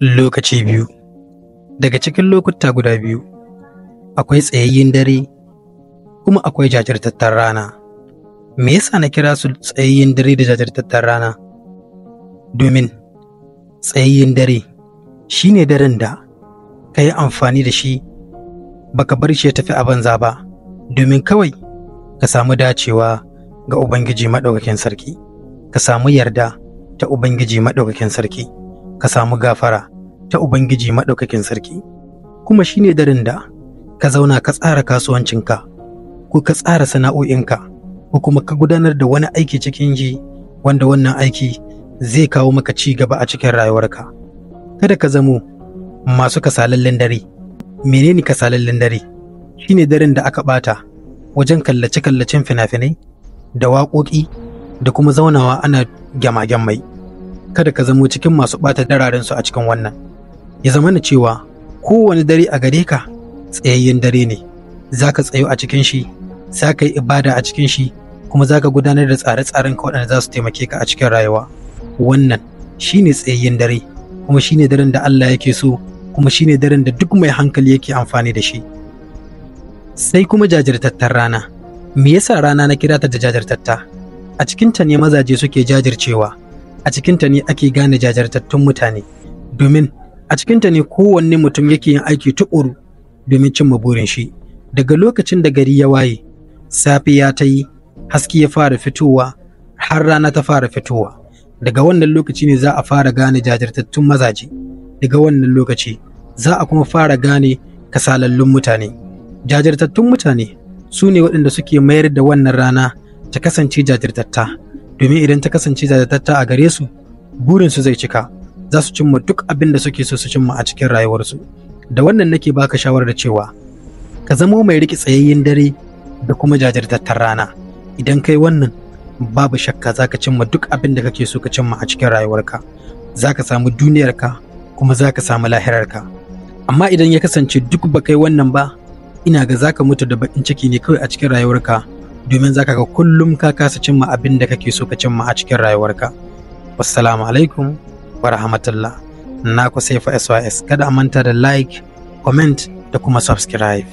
Lokaci biyu. Daga cikin lokuta guda biyu, akwai tsayayyen dare kuma akwai jajirtattar rana. Me yasa na kira su tsayayyen dare da jajirtattar rana? Domin tsayayyen dare shi ne daren da ka yi amfani da shi baka bar shi ya tafi a banza ba, domin kawai ka samu dacewa ga Ubangiji Maɗaukakin Sarki, ka samu yarda ta Ubangiji Maɗaukakin Sarki, ka samu gafara ta Ubangiji Maɗaukakin Sarki. Kuma shi ne daren da ka zauna ka tsara kasuwancinka, ko ka tsara sana'o'inka, ko kuma ka gudanar da wani aiki cikin shi wanda wannan aiki zai kawo maka ci gaba a cikin rayuwarka. Kada ka zamo masu kasalallen dare. Menene kasalallen dare? Shi ne daren da aka ɓata wajen kallace-kallacen fina-finai da waƙoƙi da kuma zaunawa ana gyama-gyammai. Kada ka zamo cikin masu ɓata dararensu a cikin wannan. Ya zamana cewa kowane dare a gare ka tsayayyen dare ne, za ka tsayu a cikin shi, za ka yi ibada a cikin shi, kuma za ka gudanar da tsare-tsarenka waɗanda za su taimake ka a cikin rayuwa. Wannan shi ne tsayayyen dare, kuma shi ne daren da Allah yake so, kuma shi ne daren da duk mai hankali yake amfani da shi. Sai kuma jajirtattar rana. Me yasa rana na kira ta da jajirtatta? A cikinta ne mazaje suke jajircewa, a cikinta ne ake gane jajirtattun mutane, domin a cikinta ne kowanne mutum yake yin aiki tuƙuru domin cimma burin shi. Daga lokacin da gari ya waye, safiya ta yi, haske ya fara fitowa, har rana ta fara fitowa. Daga wannan lokaci ne za a fara gane jajirtattun mazaje. Daga wannan lokaci za a kuma fara gane kasalallun mutane. Jajirtattun mutane su ne waɗanda suke mayar da wannan rana ta kasance jajirtatta, domin idan ta kasance jajirtatta a gare su, burinsu zai cika, za su cimma duk abin da suke so su cimma a cikin rayuwarsu. Da wannan nake baka shawarar cewa ka zamo mai riƙe tsayayyen dare da kuma jajirtattar rana. Idan kai wannan, babu shakka za ka cimma duk abin da kake so ka cimma a cikin rayuwarka. Za ka samu duniyarka kuma za ka samu lahirarka. Amma idan ya kasance duk ba kai wannan ba, ina ga za ka mutu da baƙin ciki ne kawai a cikin rayuwarka, domin za ka ga kullum ka kasa cimma abin da kake so ka cimma a cikin rayuwarka. Wassalamu alaikum wa rahmatullah. Naku Saifu SYS. Kada a manta da like, comment da kuma subscribe.